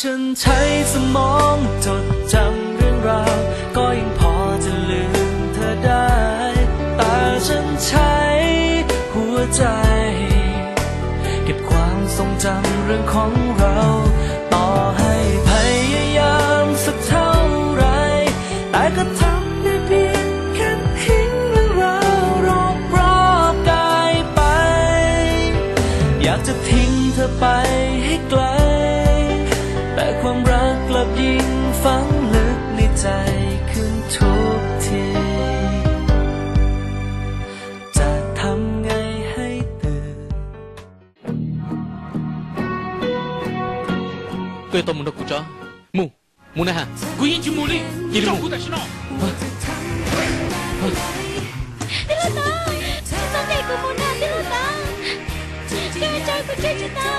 ฉันใช้สมองจดจำเรื่องราว ก็ยังพอจะลืมเธอได้ แต่ฉันใช้หัวใจ เก็บความทรงจำเรื่องของเรา ต่อให้พยายามสักเท่าไหร่ แต่ก็ทำได้เพียงแค่ทิ้งเรื่องราวรอบๆกายไป อยากจะทิ้งเธอไปให้ไกล แต่ความรักกลับยิ่งฝังลึกในใจขึ้นทุกที จะทำไงให้ตื่น Koj yuav tau mus nrog kuv tso. Mus, mus na ha. Kuv yeej tsis mus li, cia li mus. Tij laug Tau, tsis txhob ntes kuv mus na, tij laug Tau. Koj tso kuv tseg tsis tau.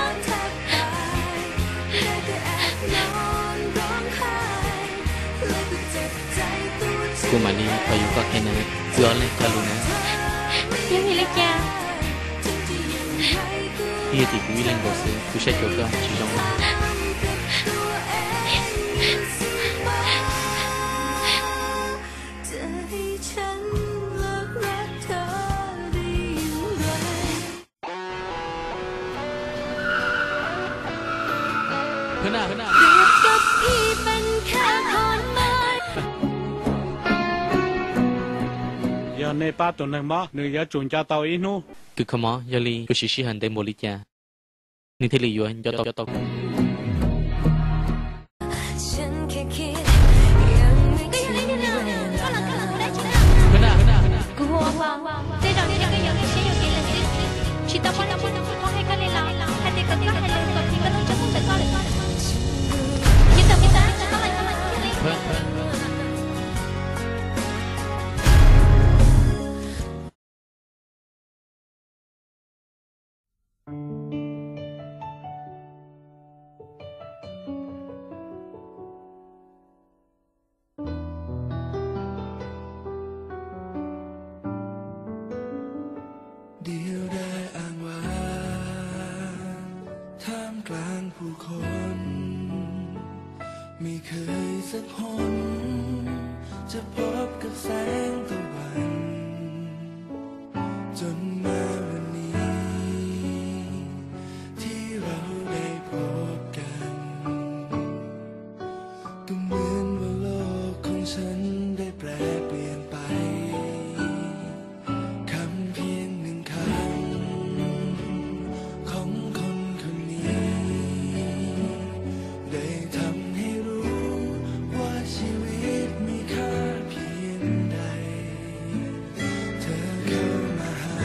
Kuv mam li thov yuav koj kiag na, txwv ob leeg qhov lus na. Yog vim li cas? Twb yog tim kuv ib leeg nkaus xwb, kuv saib xyuas koj tsis zoo li. Yog nej pab tus neeg mob, nws yuav tsum nco tau ib hnub. Kws kho mob, yog li yuav siv sij hawm ntev npaum li cas nws thiaj li yuav nco tau, nco tau? Kuv hu ua Vauv, tej zaum ntshe koj yuav siab yuam kev lawm xwb. Tsis tau muaj leej twg poob hais koj li los hais tias kom koj hais lus kom phim koj lub ntsej muag ntawm koj lawm. Ces txawm peb tau tsis tau lawm, tsis tau lawm thiaj li.เดียวดายอ้างว้างท่ามกลางผู้คน ไม่เคยสักหนจะพบกับแสงตะวัน จนมาวันนี้ที่เราได้พบกัน ก็เหมือนว่าโลกของฉันได้แปลเปลี่ยนไป คำเพียงหนึ่งคำของคนคนนี้ ได้ทำให้รู้ว่าชีวิตมีค่าเพียงใด เธอเข้ามาหา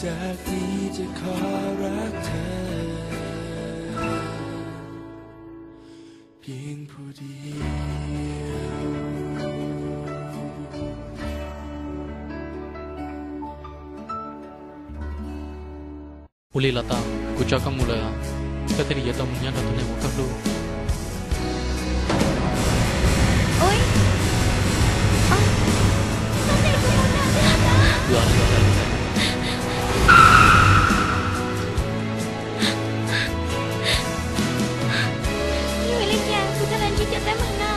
จากนี้จะขอรักเธอเพียงผู้เดียว Ua li los tau, kuv tso koj mus lawm, koj thiaj li yuav tau mus nyob nrog tus neeg uas koj hlub. Yog li cas kuv thiaj li ntsib cov teeb meem no?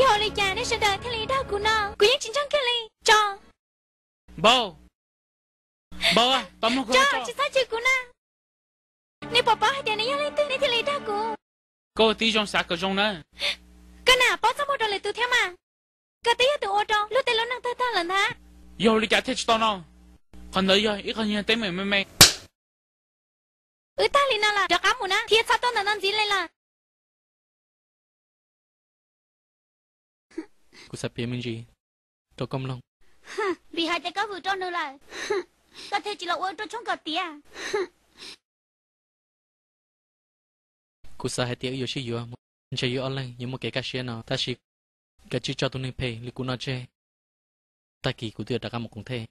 Yog li cas nej sawv daws thiaj li dag kuv no? Kuv yeej tsis ntseeg kiag li. Tso. Npau, Npau, tsis txhob chwv kuv na. Nej puas paub hais tias nws yog leej twg nej thiaj li dag kuv? Koj tib zoo xav kom zoo na. Koj na paub txaj muag rau lwm tus thiab mas. Koj twb yog tus ua rau luag tej lub neej tawg tag lawm ntag. Yog li cas thiaj tsis tau no? Qhov ntawd yog ib qho nyuag teeb meem me me. Wb tag li no lawm, rov qab mus na, thiab txhob tuaj ntawm no ntxiv li lawm. Kuv xav piav me ntsis rau koj mloog. Vim hais tias koj vwm rau nws lawm, koj thiaj tsis los ua rau tshoob kom tiav. Kuv xav hais tias wb yuav sib yuav, ntshe yus ob leeg yuav muaj kev kaj siab no, tab sis koj tsis tso tus neeg phem li kuv no tseg. Tag kis kuv twb yuav rov qab mus qoom thej,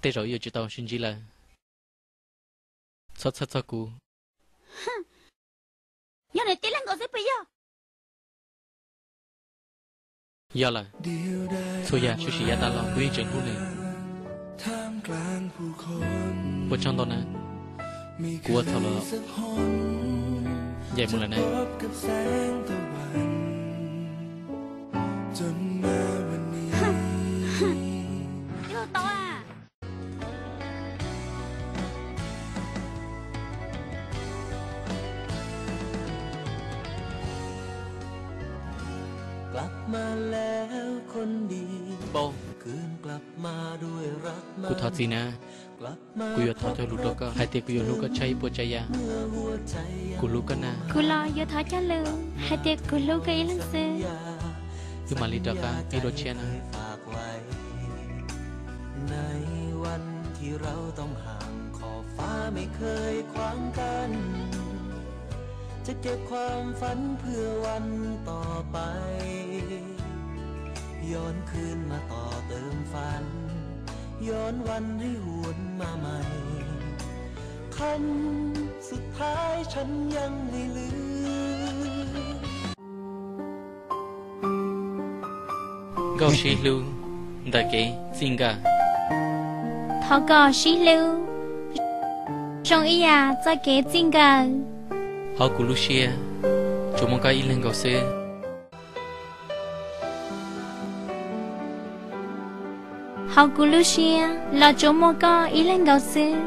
tej zaum wb yuav tsis tau sib ntsib lawm. Txhob txhawj txog kuv. Yog nws tib leeg nkaus xwb puas yog? Yog lawm, txhua yam tshwm sim yav tas los kuv yeej tseem hlub nws. Ua tsaug ntau na, kuv ua txhaum lawm, ncaim mus lawm na. Npau, kuv thov txim na. Kuv yuav thov cog lus rau koj hais tias kuv yuav hlub koj tshaj ib puas tsav yam. Kuv hlub koj na. Kuv los yuav thov cog lus hais tias kuv hlub koj ib leeg xwb. Wb mam li rov qab ib dua tshiab na. Nkauj sib hlub ntawm kev txij nkawm. Thov koj sib hlub zoo ib yam txoj kev txij nkawm. Hauv kuv lub siab tsuas muaj koj ib leeg nkaus xwb. Hauv kuv lub siab los tsuas muaj koj ib leeg nkaus xwb.